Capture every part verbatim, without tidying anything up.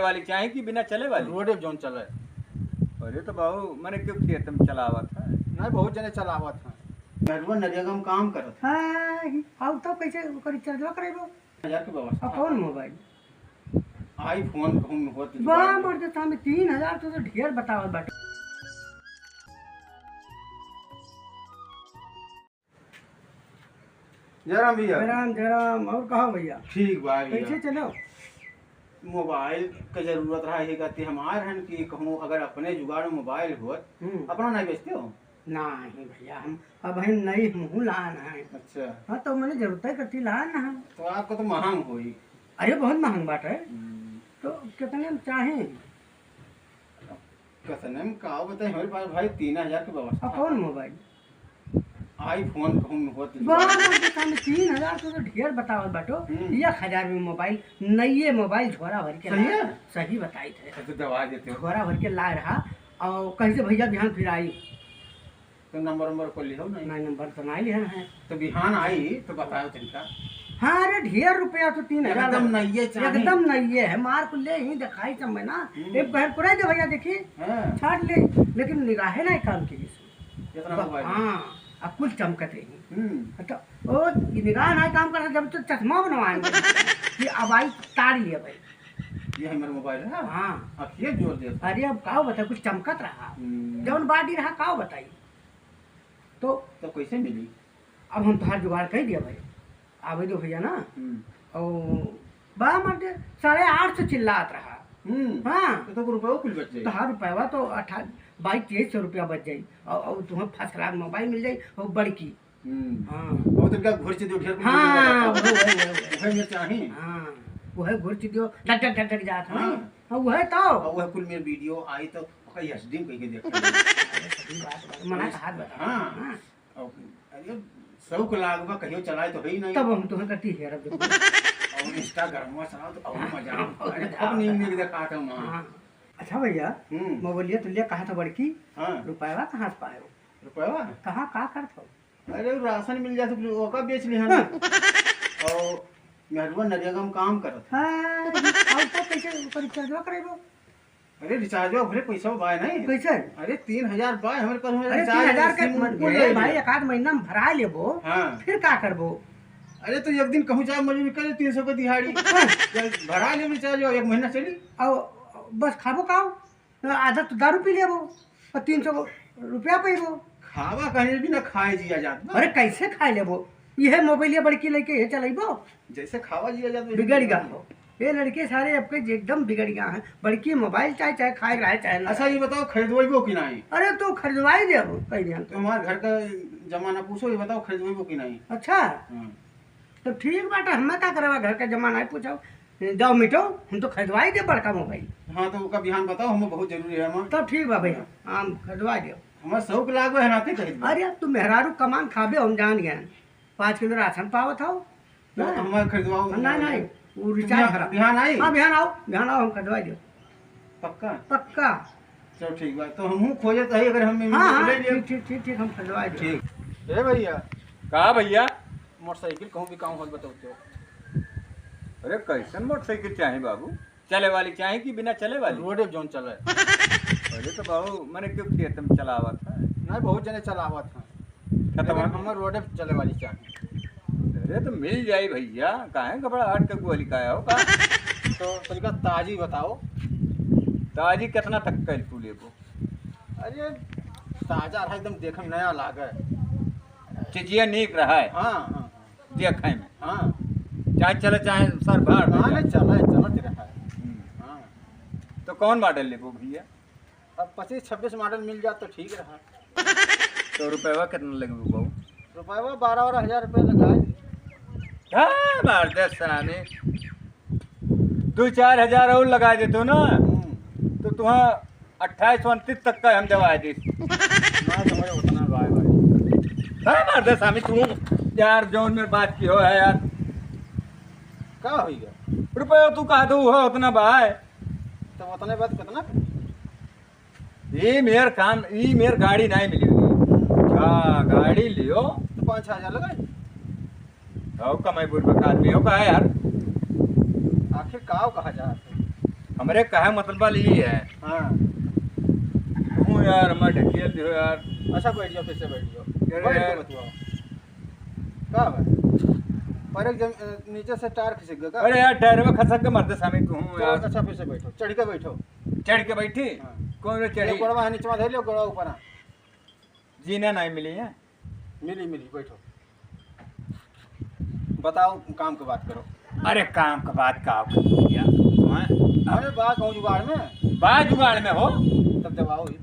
वाली चाही कि बिना चले वाली? रोडे जौन चले। अरे तो बाबू, मने क्यों खेत में चलावत है? नहीं, बहुत जने चलावत हैं। नरुआ नरेगा में काम करत है। हाँ, और तब कैसे ओकर रिचार्जवा करेबो? हजार के व्यवस्था। और कौन मोबाइल? iPhone कहूँ में होत बा जुगाड़। मर्द, सामने तीन हजार तो, तो ढेर बतावत बाटे। जय राम भैया। जय राम, जय राम। और कहा भैया? ठीक बा भैया। कैसे चलो? मोबाइल के जरूरत रहा, यही कहती हमार हन कि कहूँ अगर अपने जुगाड़ में मोबाइल होत, हम्म। अपना नहीं बेचते हो? नहीं भैया, हम अब हम नई हमहू लान है। अच्छा। हाँ, तो मैंने जरूरत ही करती लान है। तो आपको तो महंग होई। अरे, बहुत महंग बात है। हम्म। तो कितने में चाहे? अब कितने में का बताए, हमारे पास भाई तीन हजार के व्यवस्था। और कौन मोबाइल? iPhone कहूँ में होत बा जुगाड़। मर्द, सामने तीन हजार तो, तो ढेर बतावत बाटो। हम्म। एक हजार में मोबाइल, नइये मोबाइल झोरा भर के सही लाए। है? सही बताई थे। तो दवा देते हो। झोरा भर के लाए रहा और कहीं से भैया बिहान फिर आई। तो नंबर, नंबर को लिहो नहीं। नहीं, नंबर तो नहीं लिहन है। तो बिहान आई तो बताओ तनिका। हाँ, अरे ढेर रुपया तो तीन हजार एकदम है। नइये चाही। एकदम नइये है, मार को ले ही दिखाई सब में ना। हम्म। एक बार पुराई दे भैया, देखी। हाँ। छाट ले, लेकिन निगाहे नहीं काम की इसमें। कितना बा-, मोबाइल है? हाँ, अब कुल चमकत रही। हम्म। तो ओ, ई निगाह नहीं काम करता, जब तो चश्मा बनवाएंगे कि अब आई तार लिया भाई। ये हमारा मोबाइल है? हाँ। अब ये जोर दे। अरे अब का बता, कुछ चमकत रहा। हम्म। जौन body रहा, का बताई? तो तो कैसे मिली? अब हम तोहार जुगाड़ कर दिया भाई, आवे दो भैया ना। हम्म। और बा मर्दे, साढ़े आठ सौ चिल्लात रहा। हम्म। हाँ। तो, तो रुपया कुल बच जाई। तोहार रुपया तो अठा-, बाईस तेईस सौ रुपया बच जाई। और, और तुम्हें first class मोबाइल मिल जाई, और बड़की। हम्म। हाँ। और तनिका घुरच दियो, ढेर कुल हाँ, मिल जाई। वही, वही, वही, वही। वही में चाही। हाँ, वही घुरच दियो, डट, डट, डट, डट जात है हाँ। ना। हाँ, वही तो। और वह कुल में video आई तो ओकर HD में कह के देख। अरे, सही बात बा। मना कहात बता। हाँ। हाँ। और, अरे, शौक लागबा, कहियो चलाए तो है ही नहीं। तब हम तुम्हें करती है, रब देखो। और Instagram में चलाओ तो और हाँ, मजा। और अरे, मजा खूब नीक, आवता। नीक दिखात है वहाँ। हाँ। अच्छा भैया, हम्म। मोबाइलिया तो लिया, कहा था बड़की? हाँ। रुपया कहाँ से पाए हो? रुपया? कहाँ, का करत हो? अरे, वो राशन मिल जात, ओका बेच लिहा ना। हाँ। और मेहरुआ नरेगा में काम करत है। हाँ, और तो कैसे ओकर रिचार्जवा करेबो? अरे, रिचार्जवा भरे पैसा बाय नहीं। कैसे? अरे, तीन हजार बाय हमरे पास, हमरे अरे, रिचार्ज तीन हजार के सिम मन-, कुल ए ले भाई, लिया। एक आध महीना में भरा लेबो, हाँ। फिर का करबो? अरे, तो एक दिन कहूँ जाए मजदूरी करे, तीन सौ के दिहाड़ी। हाँ। तो भरा ले रिचार्ज, एक महीना चली। और बस खाबो का? आधा तो दारू पी लेबो और तीन सौ रुपया पैबो। खावा कहीं भी ना खाए जिया जात बा। अरे कैसे खाए लेबो? यह मोबाइलिया बड़की लेके ये चलैबो? जैसे खावा जिया जात बा, बिगड़ गया हो। ये लड़के सारे आपके जे एकदम बिगड़ गया है। बड़की मोबाइल चाहे, चाहे खाए रहे, चाहे ना। अच्छा, ये बताओ, खरीदवाइबो कि नहीं? अरे तो खरीदवाई देबो, कह दिया तो। तुम्हारे घर का जमाना पूछो, ये बताओ, खरीदवाइबो कि नहीं? अच्छा। हाँ। तो ठीक बाटे, हमें का करवा, घर का जमाना है, पूछो। जाओ मिटो, हम तो खरीदवाई दे बड़का मोबाइल। हाँ, तो ओका बिहान बताओ, हमें बहुत जरूरी है हमार। तब ठीक बा भैया, हाँ। हम खरीदवा दियो। हमार शौक लागबे है, नाते खरीदबे। अरे, तू मेहरारू कमान खाबे, हम जान गए। पाँच किलो राशन पावत हो। तो ना। हमें खरीदवाओ। नहीं, नहीं, वो रिचार्ज बिहान, खराब। बिहान आई? हाँ, बिहान आओ, बिहान आओ, हम खरीदवा दियो। पक्का? पक्का। चलो ठीक बा, तो हमहू खोजत हई, अगर हम हाँ, हाँ, ले लेब। ठीक, ठीक, ठीक, ठीक, हम खरीदवा देब। ठीक। ए भैया। का भैया? मोटरसाइकिल कहूँ बिकाऊ होत बताओ तो। अरे कैसन मोटरसाइकिल चाही बाबू? चले वाली चाही कि बिना चले वाली? रोडे जौन चले। अरे तो बाबू, मने क्यों खेत में चलावत है? नहीं, बहुत जने चलावत हैं। खेतवा लेकिन में? हमें रोडे पे चले वाली चाही। अरे तो मिल जाई भैया, काहे घबराहट के गोली काहे हो का? तो तनिका ताजी बताओ। ताजी कितना तक का तू लेबो? अरे ताजा रहा, एकदम देखे में नया लागे। चिजिया नीक रहा है। हाँ, हाँ, हाँ। देखे में। हाँ। चाहे चले, चाहे सर भाड़ में हाँ, जाए। नहीं, चले, चलत रहा है। हम्म। हाँ। तो कौन मॉडल लेबो भैया? अब पच्चीस छब्बीस मॉडल मिल जात तो ठीक रहा। तो रुपया कितना लगबो बाबू? रुपया बारह बारह हजार रुपया लगा दे। हाँ, मार दे साले। दो चार हजार और लगा देतो ना, हम्म। तो तुहाँ अट्ठाईस उनतीस तक का हम देवा दे। ना, समझ उतना बाय भाई। हाँ, मार दे सामी, तू यार, जौन में बात की हो है यार। का होई गया? रुपया तू कहा दो हो उतना बाय। तो उतने बात कितना? ई मेर काम, ई मेर गाड़ी नहीं मिली। हाँ, गाड़ी लियो। तो पाँच छह हजार लगाए। आओ कमाई बुढ़बक आदमी हो का यार? आखिर का कहा जात है? हमरे कहे मतलब वाली ई है। हाँ। तू यार, हमार ढकेल दियो यार। अच्छा, बैठ जाओ, फिर से बैठ जाओ। अरे बैठ के यार। बतुआओ। का बा? पैर के जम-, अ, नीचे से टायर खिसक गया का? अरे यार, टायर में खसक के मरते सामी तू हूँ चलो, यार। अच्छा, फिर से बैठो, चढ़ के बैठो। चढ़ के बैठी? हाँ। कौन रे ये चढ़ी? गोड़वा है नीचे में धर लियो, गोड़वा ऊपर आ। जीना नहीं मिली है? मिली, मिली, बैठो। बताओ, काम के बात करो। अरे काम के बात का करो भैया? हाँ? अरे बा कहूँ जुगाड़ में। बा जुगाड़ में हो? तब दबाओ ही।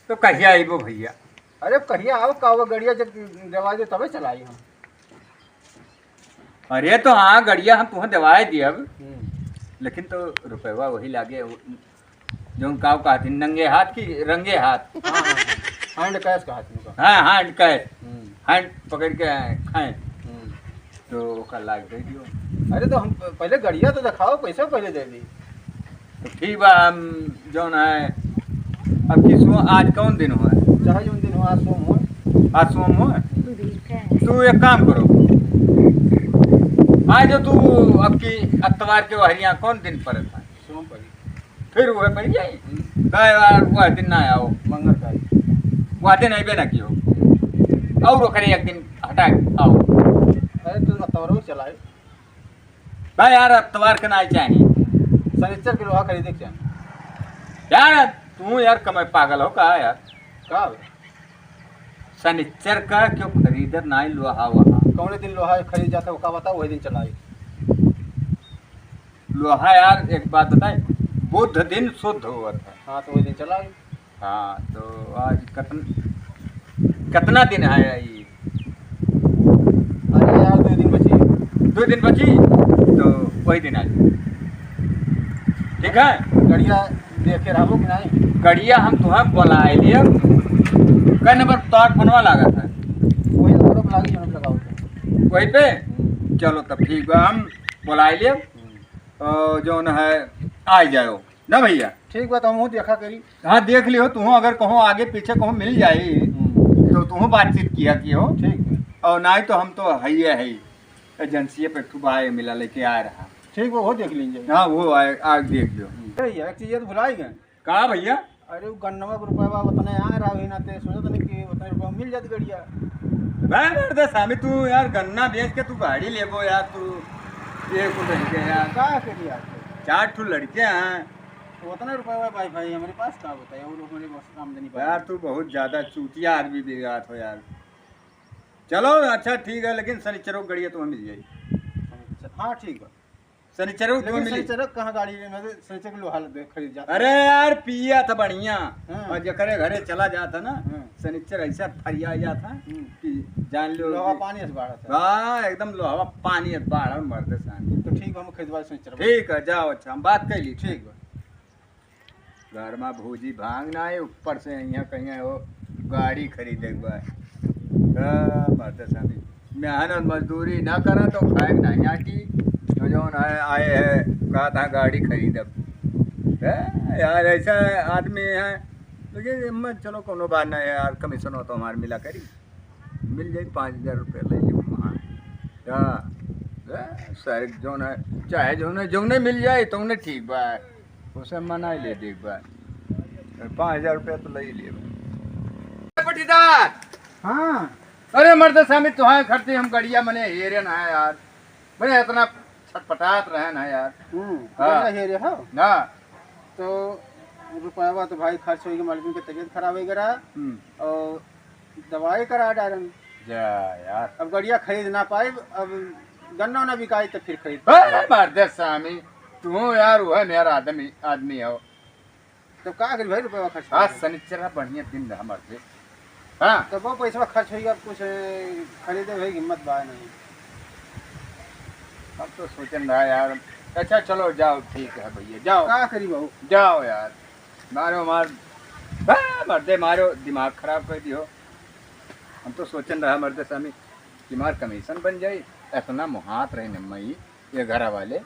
तो कहिया आइबो भैया? अरे कहिया आओ, का वो गड़िया जब दवा दे तबे चलाई हम। अरे तो हाँ, गड़िया हम तुहें देवाए दियब, हम्म। लेकिन तो रुपयवा वही लागे, वो जौन काव कहत ही, नंगे हाथ की रंगे हाथ। हाँ, हाँ, हाँ। Hand cash कहत ही उनका। हाँ, hand cash। हम्म। Hand पकड़ के खाएं। हम्म। तो ओकर लाग दे दियो। अरे तो हम प-, पहले गड़िया तो देखाओ, पैसा पहले दे दी। तो ठीक बा, हम जौन है, अब की सो-, आज कौन दिन हुआ? चाहे जौन दिन हुआ, आज सोम हुआ। आज सोम हुआ? ठीक है। तू एक काम करो, आज जो तू अब की अतवार के वहरिया कौन दिन पड़त है? सोम पड़ी। फिर वह पड़ जाई। हम्म। दाई यार, वह दिन ना आओ। मंगल का। वह दिन अइबे ना कियो। और ओकरे एक दिन हटा के आओ। अरे, तू अतवारो चलाए। भाई यार, अतवार के ना चाही। शनिचर के लोहा खरीदे के चाही। यार, तू यार कमाई पागल हो का यार? का बे? शनिचर का क्यों खरीदत नाई लोहा वहा? कौने दिन लोहा खरीद जाता है, का बताओ, वही दिन चलाई। लोहा यार, एक बात बताए, बुध दिन शुद्ध होत है। हाँ, तो वही दिन चलाई। हाँ, तो आज कतन-, कितना दिन है ये? अरे यार, दो दिन बची। दो दिन बची, तो वही दिन आ जाओ। ठीक है? गड़िया देख के रहबो कि नहीं? गड़िया हम तुहें बुलाए लिए। कै नंबर तोर फोनवा लागत है? वही नंबर पर लागी, हम लगाओ। वही पे? हम्म। चलो तब ठीक बा, हम बुलाए लिए। हम्म। और जौन है, आ जाओ। ना भैया? ठीक बा, तो हमहू देखा करी। हाँ, देख लियो, तुहूँ अगर कहूँ आगे पीछे कहूँ मिल जाई, हम्म। तो तुहूँ बातचीत किया कियो। ठीक बा। और नाई तो हम तो हइये है, एजेंसी पे एक ठो बाय मिला लेके आ रहा। ठीक बा, वो देख लीजिए। हाँ, वो आए, आग देख लियो। हम्म। अरे यार, एक चीज ये तो भुलाई गए। का भैया? अरे, वो गन्नवा के रुपया बा, उतने आ रहा ही ना, ते सोचत नहीं कि उतने रुपया मिल जात गड़िया। भाई मर्दे सामी, तू यार गन्ना बेच के तू गाड़ी लेबो यार, तू ये कुल रह गया यार। का करी यार? चार ठो लड़के हैं। उतना रुपया बा भाई, भाई, हमारे पास का होता है, और हमारे पास आमदनी बा। यार, तू बहुत ज्यादा चूतिया आदमी बिगात हो यार। चलो, अच्छा, ठीक है, लेकिन शनिचरो गड़िया तुम्हें मिल जाई। हाँ, ठीक बा। शनिचरो लेकिन तुम्हें मिली। शनिचरो कहाँ गाड़ी में, मतलब, शनिचर के लोहा दे खरीद जाता। अरे यार, पिया था बढ़िया। हाँ। और जकरे घरे चला जाता ना, हाँ। शनिचर ऐसा फरिया जाता हम्म। कि जान लो लोहा कि पानी से बाढ़त है। हाँ, एकदम लोहवा पानी है, बाढ़ मरते सानी। तो ठीक, हम खरीदवा शनिचर। ठीक है, जाओ, अच्छा, हम बात कर ली। ठीक बा। घर में भूजी भांग ना है, ऊपर से यहाँ कहीं है वो गाड़ी खरीदे के बा। हाँ, मरते सानी। मेहनत मजदूरी ना करा तो खाए के नहीं आटी। तो जौन है, आए है, कहा था गाड़ी खरीदब। है यार, ऐसा आदमी है। लेकिन हिम्मत, चलो, कोनो बात नहीं है यार, कमीशन हो तो हमारे मिला करी। मिल जाई पाँच हजार रुपया, ले ली वहाँ। क्या? ए, सर, जौन है, चाहे जौन है, जौने मिल जाए, तौने ठीक बा। उसे मना ही ले दे एक बार। पाँच हजार रुपया तो ले ही लिए। पटीदार। हाँ। अरे मर्द सामी, तुहां खर्चे हम गड़िया मने हेरे ना है यार। भैया इतना छटपटात रहे ना यार। हम्म, हाँ। गड़िया हेरे हो? ना। तो रुपया तो भाई खर्च होइगे, मालकिन के तबीयत खराब होइगे रहा। हम्म। और दवाई करा डारन। जा यार। अब गड़िया खरीद ना पाइब, अब गन्ना ना बिकाई तो फिर खरीद ए, पाइब। मर्द सामी, तू यार वह मेरा आदमी, आदमी हो। तो का करी भाई, रुपया खर्च आज कर। शनिचरा बढ़िया दिन रहा मर्दे। हाँ। तो वो पैसा खर्च होइगा, अब कुछ खरीदे भाई हिम्मत बा नहीं। हम तो सोचन रहा यार। अच्छा चलो जाओ, ठीक है भैया, जाओ। का करी बाबू? जाओ यार। मारो मार, बा, मर्दे मारो, दिमाग खराब कर दियो। हम तो सोचन रहा मर्दे सामी कि मार कमीशन बन जाई, इतना मुहात रहे नम्मई ये घर वाले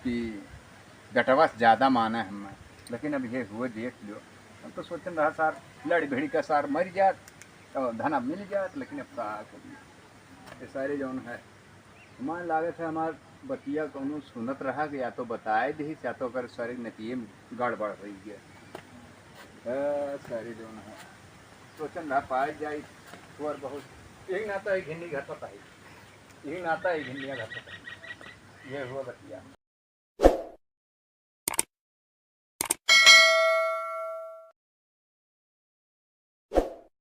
कि बेटवा से ज्यादा माने हमें, लेकिन अब ये हुए देख लो। हम तो सोचन रहा सार लड़ भिड़ के सार मर जात, तो धना मिल जात, लेकिन अब का करिए, ये सारे जौन है मान लागत है हमार बतिया कौनो सुनत रहा कि या तो बताए दिहिस, या तो ओकर सारी नतिये में गड़बड़ होइ गया। ए, सारी जौन है, सोचन रहा पाए जाई थोर बहुत। यही नाता एक घिन्नी घर पर पाई, यही नाता एक घिन्निया घर पर पाई। ये हुआ बतिया।